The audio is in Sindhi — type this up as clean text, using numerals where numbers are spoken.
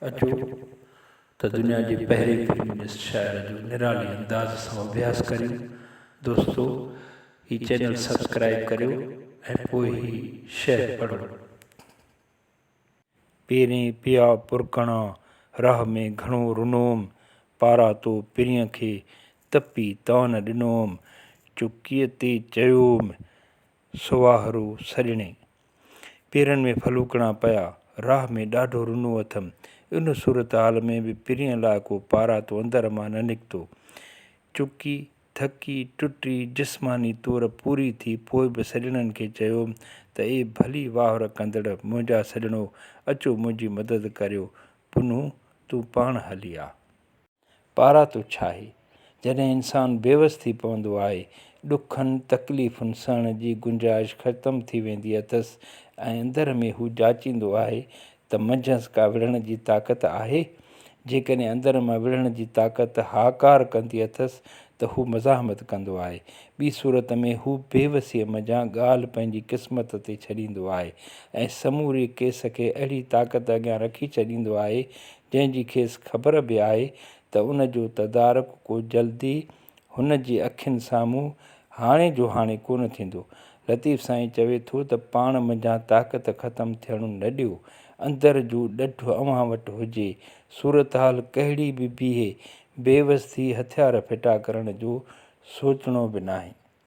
اچو ته دنيا جي پهرين فيمنسٽ شاعر جو نرالي انداز سان اڀياس ڪريون. دوستو هي چينل سبسڪرائيب ڪريو ۽ پوء هي شعر پڙهو. پيرين پيا پرڪڻا، راهه ۾ گهڻو رنوم، پاراتو پرينء کي، تپي تان ڏنوم، چڪيء تي چيوم، سواهرو سڄڻي. پيرن ۾ ڦلوڪڻا پيا، راهه ۾ ڏاڍو رنو اٿم. ان صورتحال ۾ به پرينء لاء ڪو پاراتو اندر مان نه نڪتو. چڪي، ٿڪي، ٽٽي، جسماني طور پوري ٿي پوء به سڄڻن کي چيوم ته اي ڀلي واهر ڪندڙ منهنجا سڄڻو، اچو منهنجي مدد ڪريو. پنهون، تون پاڻ هلي آ. پاراتو ڇاهي؟ جڏهن انسان بيوس ٿي پوندو آهي، ڏکن تڪليفن سهڻ جي گنجائش ختم ٿي ويندي اٿس ۽ اندر ۾ هو جاچيندو آهي ته منجهس ڪا وڙهڻ جي طاقت آهي؟ جيڪڏهن اندر مان وڙهڻ جي طاقت هاڪار ڪندي اٿس ته هو مزاحمت ڪندو آهي. ٻي صورت ۾ هو بيوسيء منجهان ڳالهه پنهنجي قسمت تي ڇڏيندو آهي ۽ سموري ڪيس کي اهڙي طاقت اڳيان رکي ڇڏيندو آهي جنهن جي کيس خبر به آهي ته ان جو تدارڪ ڪو جلدي هن جي اکين سامهون هاڻي جو هاڻي ڪونه ٿيندو. لطيف سائين چوي ٿو ته پاڻ منجهان طاقت ختم ٿيڻ نه ڏيو. اندر جو ڏڍ اوهان وٽ هجي. صورتحال ڪهڙي به بيهي، بيوس ٿي هٿيار ڦٽا ڪرڻ جو سوچڻو به ناهي.